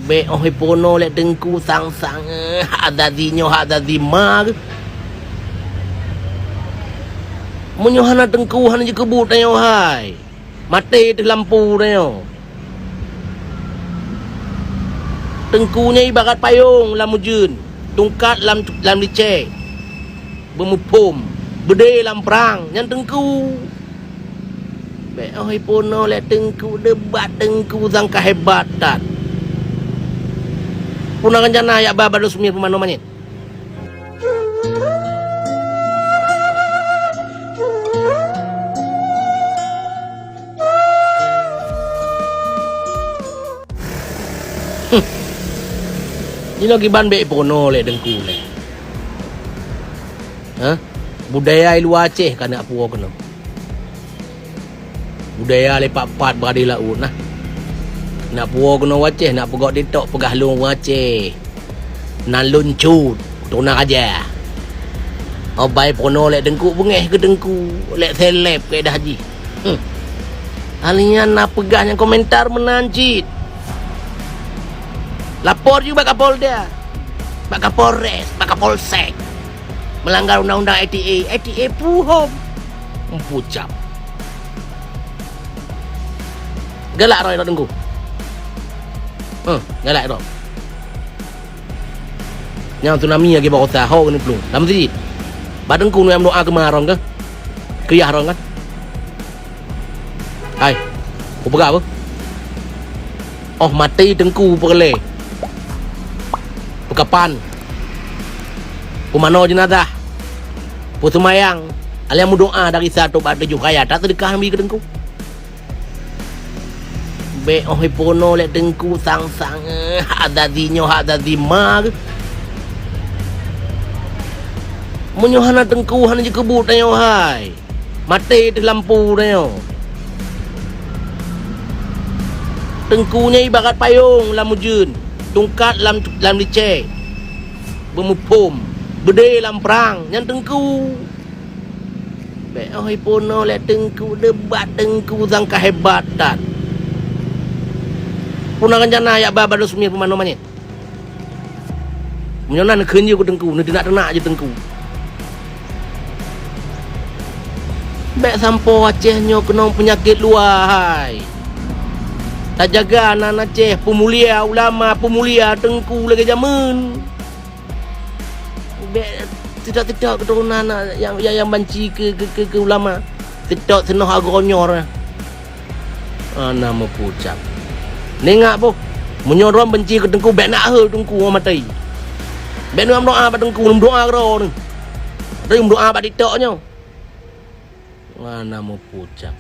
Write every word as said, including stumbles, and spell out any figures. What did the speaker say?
Bèk óh ipeurunoe lé Teungku sang-sang, eh, hak azazi nyoe, hak azazi ma geuh. Meunyoe hana Teungku, hana jikeubut tanyoe hai. Maté teuh lampu tanyoe. Teungku nyan ibarat payong lam ujeuen, tungkat lam, lam licée. Beumuphom, beudé lam prang, nyan Teungku. Bèk óh ipeurunoe lé Teungku, debat Teungku sang ka hebat that. Peue na rencana jak ba Bado Sumie Peumanö manyét? Huh. Jinoe kiban bèk ipeurunoe lé Teungku lé. Hah? Budaya i luwa Aceh ka neuk puwoe keunoe. Budaya lé pat-pat bak di laôt na. Neuk puwoe keunoe u Aceh, neuk peugöt TikTok peugah lôn ureueng Aceh. Nan lôn cut, tuna raja. Óh ban ipeurunoe lé Teungku, beungéh keu Teungku, lé seleb keuh dah jih. Huh. Hal nyan na peugah nyang komentar meunan cit. Lapor ju bak Kapolda, bak Kapolres, bak Kapolsek. Meulanggar undang-undang I T E, I T E puhom. Meupucap. Galak droe Teungku. Huh, galak droe. Nyang tsunami lagèe baroesa ho keuneuk plueng lam meuseujid. Bak Teungku nyang meudoa keu ma rhong kah? Keu yah rhong kan? Hai, kupeugah beuh. Óh maté Teungku peureulèe, peukapan, peumanoe jeunazah, peuseumayang, aléng meudoa dari sa trok bak tujoh raya, taseudeukah nyang bi keu Teungku. Bèk óh ipeurunoe lé Teungku sang-sang, eh, hak azazi nyoe, hak azazi ma geuh. Meunyoe hana Teungku, hana jikeubut tanyoe hai. Maté teuh lampu tanyoe. Teungku nyan ibarat payong lam ujeuen, tungkat lam, lam licée. Beumuphom, beudé lam prang, nyan Teungku. Bèk óh ipeurunoe lé Teungku, debat Teungku sang ka hebat that. Peue na rencana jak ba Bado Sumie Peumanö manyét? Meunyoe na neukheun jeuet keu Teungku, neuteunak-teunak jeuet Teungku. Bèk sampoe Aceh nyoe keunong peunyakét luwa hai. Tajaga nan Aceh, peumulia ulama, peumulia Teungku lagèe jameun. Bèk seutôt-seutôt keuturonan nyang, nyang, nyang banci keu, keu, keu, keu ulama. Seutôt seunoh agoe nyoe. Hana meupucap. Ingat boh, meunyoe droe banci keu Teungku, bèk neuk hôi Teungku ngon maté. Bèk neuk meudoa bak Teungku, meudoa keudroe nyoe. Tapi meudoa bak TikTok nyoe. Hana meupucap.